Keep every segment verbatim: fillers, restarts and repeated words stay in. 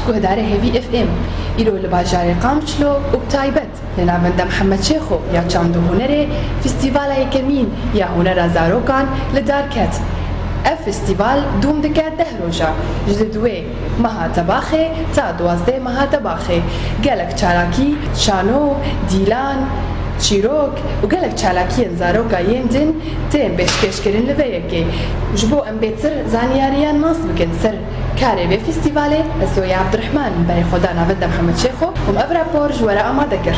Guhdarê Hêvî F M, îro li bajarê Qamişlo û bi taybet li navenda Mihemed Şêxo ya Çand û Hunerê festîvala yekemîn ya hunera zarokan li dar ket. Ev festîval dûm dike deh roja, ji di duê meha Tebaxê ta duwazdeh meha Tebaxê. Gelek çalakî, şano, dîlan, çîrok û gelek çalakiyên zaroka yên din tên pêşkêşkirin li vê yekê. Ji bo em bêtir zanyariyan nas bikin ser karê vê festîvalê, ez Zoya Abdurrahman berê xwe da navenda Mihemed Şêxo û ev rapor ji we re amade kir.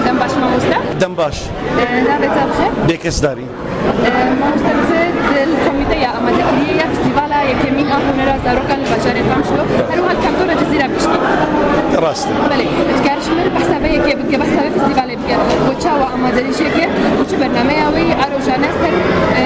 Dem baş mamoste. Dem baş. Ee, navê te bi xêr? Bêkesdarî. Ee, mamoste, tu di komîteya amadekiriyê ya festîvala yekemîn a hunera zarokan li bajarê Qamişlo, her wiha li kantona Cizîra giştî. Rast e. Belê. Tu dikare ji min re behsa vê yekê bike, behsa vê festîvalê bike. Ku çawa amadehî jê kir û çi bernameya wê ya rojane ser, e,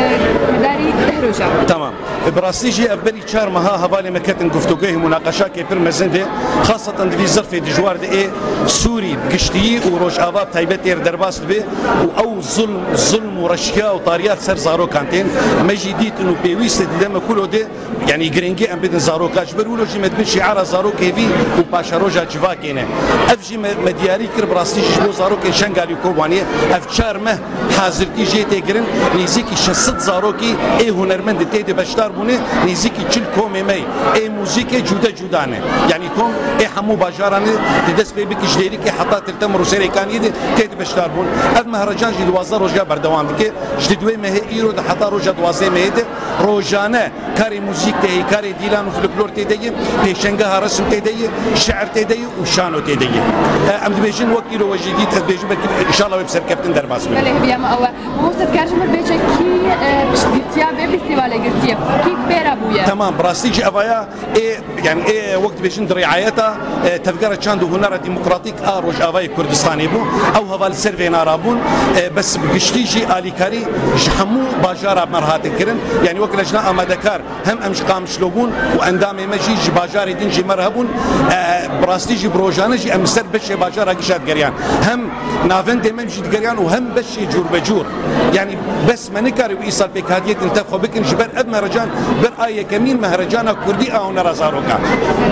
medarî deh rojan? Tamam. Bi rastî jî ev berî çar meha hevalê me ketin guftûgehê, munaqeşakê pir mezin de, xaseten di vî zirfê dijwar de ê Sûrî bi giştiyî û Rojava bi taybet ê re derbas dibe û ew zulm, zulm û reşiya û tariya li ser zarokan tên. Me jî dîtin û pêwîst e di dema kuro de, yanî girîngî em bidin zaroka. Ji ber wilo jî me dibin şiara zarok hêvî û paşeroja civakê ne. Ev jî me, me diyarî kir, bi rastî jî ji bo zarokên Şengalî û Kobaniyê ev çar meh hazirkî jê tê kirin, nêzîkî şeş sed zarokî ê hunermend tê de beşdar bûne, nêzîkî çil komê me ê muzîkê cude cuda ne. Yanî kom ê hemû bajaran ê, di dest pê bike ji Dêrikê heta Til Temir û Serêkaniyê de tê de beşdar bûn. Ev mehrecan jî duwazdeh roja berdewam dike. Ji di duê mehê îro de heta roja duwazdeh mehê de rojane karê muzîk tê ye, karê dîlan û folklor tê de ye, pêşengeha resim tê de ye, şiir tê de ye û şano tê de ye. E, em dibêjin wek îro we jî dît, ez dibêjim belkî înşallah wê bi serkeftin derbas bibe. Belê, hêviya me ew e. Mamoste, dikare ji min re bêje kî, e, piştgirtiya vê festîvalê girtiye? Kî pê re bûye? Temam, bi rastî jî evaya ê, yanî ê wek dibêjin di riayeta, e, Tevgera Çand û Hunera Demokratîk a Rojavayê Kurdistanê bû. Ew heval li ser vê nara bûn. E, bes bi giştî jî alîkarî ji hemû bajara me re hatin kirin. Yanî wek lejna amadekar hem em ji Qamişlo bûn û endamê me jî ji bajarê din jî me re hebûn. E, bi rastî jî bi rojane jî em li ser beşê bajara gişa digeriyan. Hem navendê me jî digeriyan û hem beşê cûrbecûr. Yanî bes me nikare wî îsal pêkhatiyê din tev xwe bikin, ji ber ev mehrecan bir a yekemîn mehrecana kurdî a hunera zarokan.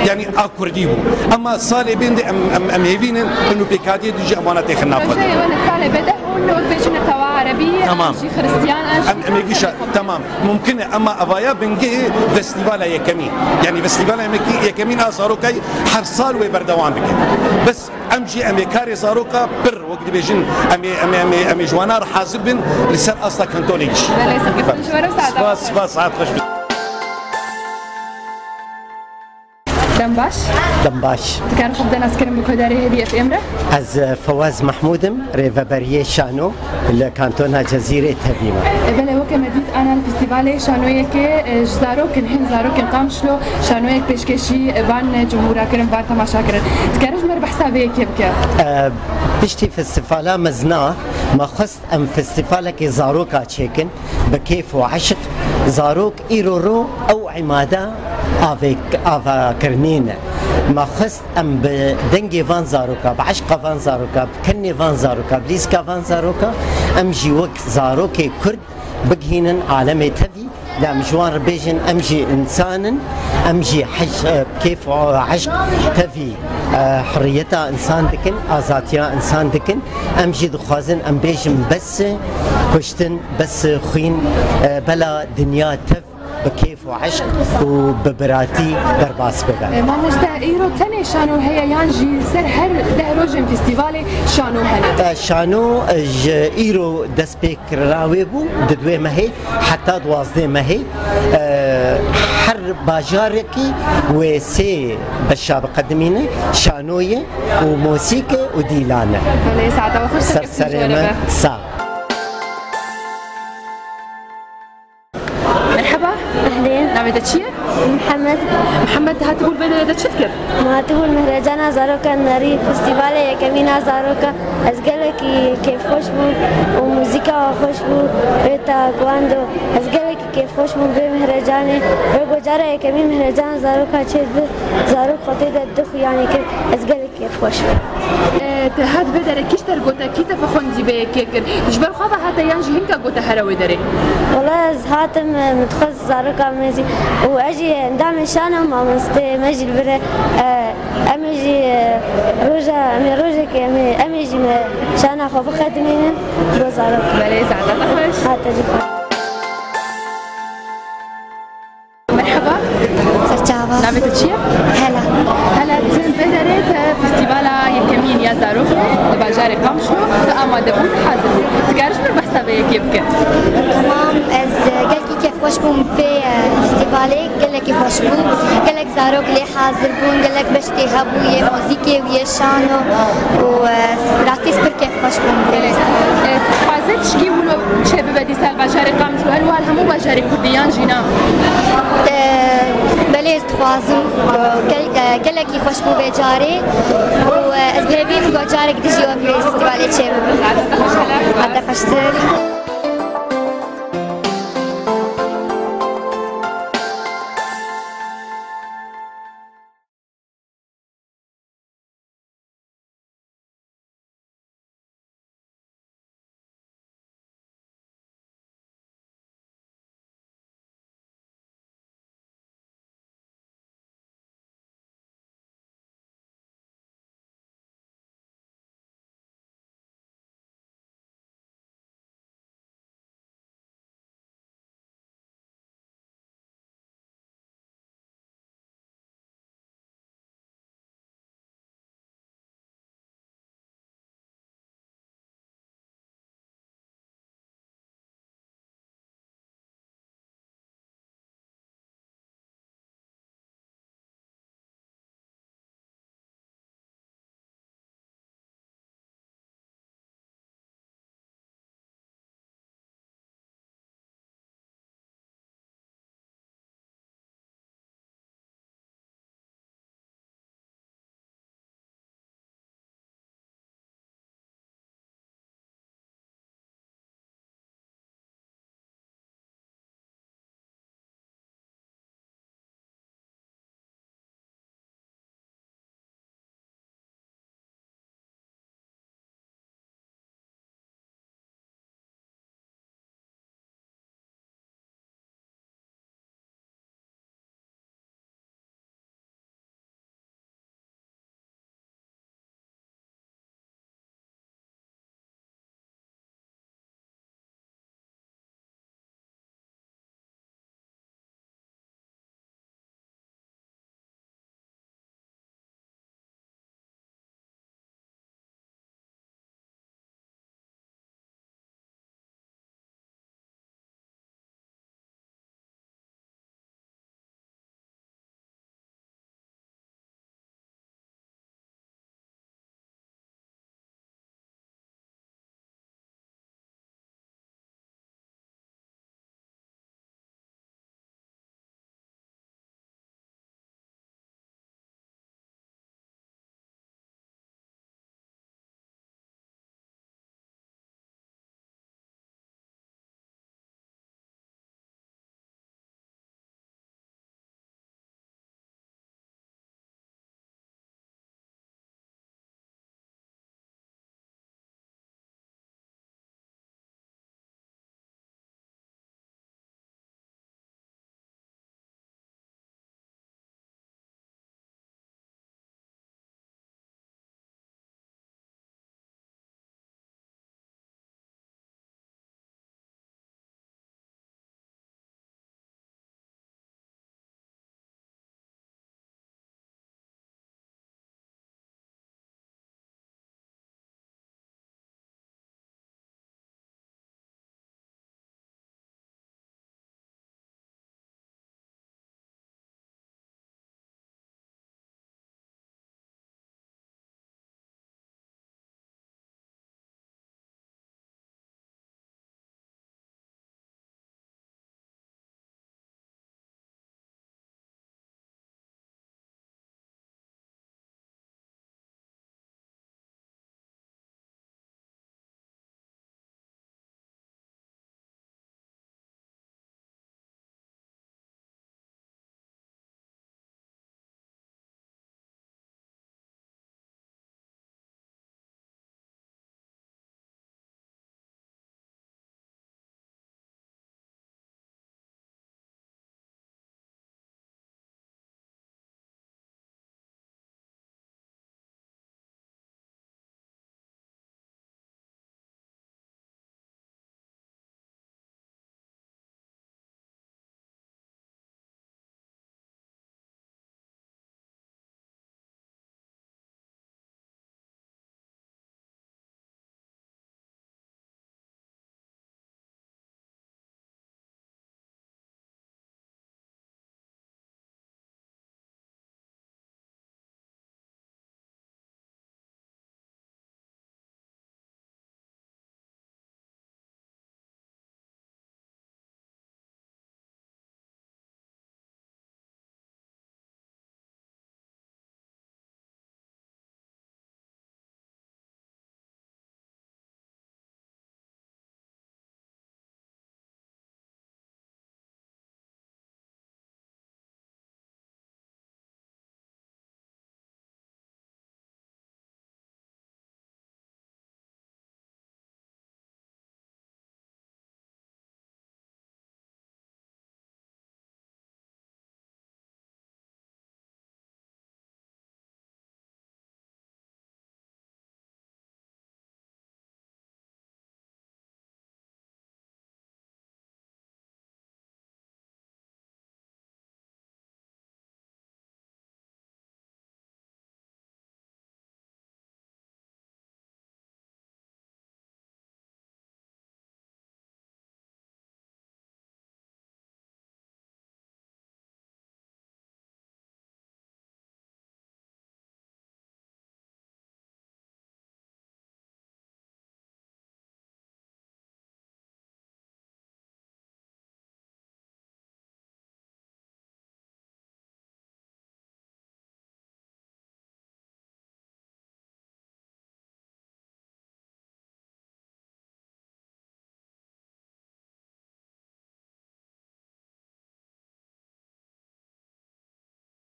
Yanî a kurdî bû. Ema salê bên de em, em, em hêvînin, û pêkhatiyê din jî em wana têxin nav xwe. Salê bê de hûn wek bêjin tewa erebî, Tamam. Jî xiristiyan, an jî Em, em ê gişa, tamam. Mumkin e, ema evaya bingehê festîvala yekemîn. Yanî festîvala yemekî-, yekemîn a zarokay her sal wê berdewam bike. Bes em jî em ê karê zaroka pir, wek dibêjin, em ê, em ê, em ê, em ê ji wana re hazir bin li ser asta kantonê jî. Belê, spas, spas, saet xweş bin. Dem baş. Dem baş. Dikarin xwe bide naskirin bi guhdarê Hêdî F M re? Ez, e, Fewaz Mehmûd im, rêveberiyê şano li kantona Cezîrê tevî me. E, belê, weke me dît, ana li festîvalê şanoyekê, e, ji zarokin, hin zarokên Qamişlo şanoyek pêşkêşî, e, van cumhûra kirin, van temaşa kirin. Dikare ji me re behsa vê yekê bike? E, piştî festîvala mezna, me xwest em festîvalekê zaroka çêkin. Bi kêf û eşq, zarok îro ro ew îmada avê-, avakirinê ne. Me xwest em bi dengê van zaroka, bi eşqa van zaroka, bi kenê van zaroka, bi lîska van zaroka, em jî wek zarokê Kurd bigihînin alemê tevî, da em ji wan re bêjin, em jî însan in, em jî hej-, kêf û eşq tevî, e, hurriyeta însan dikin, azatiya însan dikin. Em jî dixwazin em bêjin bes e kuştin, bes e xwîn, e, bela dinya tev bi kêf û eşq û bi biratî derbas bibe. E, mamoste, îro tenê şano heye yan jî ser her deh rojên festîvalê şano hene? E, şano, e, ji îro dest pê kirina wê bû, di duê mehê heta duwazdeh mehê, e, her bajarekî wê sê beşa biqedimîne, şanoyê û mosîke û dîlan e. Belê, saeta we xweş, Ser serkeftin serê ji we re me, be. Sağ ol. Merhaba. Ehlên. Navê te çi ye? Mihemed. Mihemed, hatibû li vê derê de çi dikir? Me hatibû li Mehrecana Zarokan nerî, festîvalê yekemîn a zaroka. Ez gelekî kêfxweş bûm û muzîka xweş bû, rêta kuando. Ez gelekî kêfxweş bûm vê mehrecanê. Wê ku cara yekemîn mehrecana zaroka çêdibe, zarok xwe tê de dixuyanî kir. Ez gelekî kêfxweş bûm. E, te hat vê derê kî ji te re gote, kî te fexwendî vê yekê kir? Ji ber xwe ve hate yan jî hinka gote here wê derê? Wela ez hatim, e, min dixwest zaroka bimêzî. û ez jî endamê şana mamostê me jî li vir e. Em ê jî, e, roja, em ê rojekê, em ê, em ê jî me şana xwe biqedimînin bo zarok. Belê, zehra te xweş. Ha, te jî xweş. Merhaba. Serçava. Navê te çi ye? Hela. Hela, tu vê derê te festîvala yekemîn ya zarokê li bajarê Qamişlo, tu amade bû, tu hazir bû. Tu karî ji min behsa vê yekê bike? Tamam, ez, e, gelkî kêfxweş bûm vê, e, festîvalê, gelekî xweş bû. Gelek zarok lê hazir bûn, gelek beştê hebû yê muzîkê û yê şano û, e, rastî ez pir kêfxweş bûm vê festîvalê. E, tu dixwazî tişkî wilo çêbibe dîsa li bajarê Qamişlo, her wiha li hemû bajarê kurdî yan jî na? E, belê ez dixwazim, e, gel-, e, gelekî xweş bû vê carê û, e, ez bi hêvî me ku carek din jî wek vê festîvalê çêbibe. Hevde xweştir.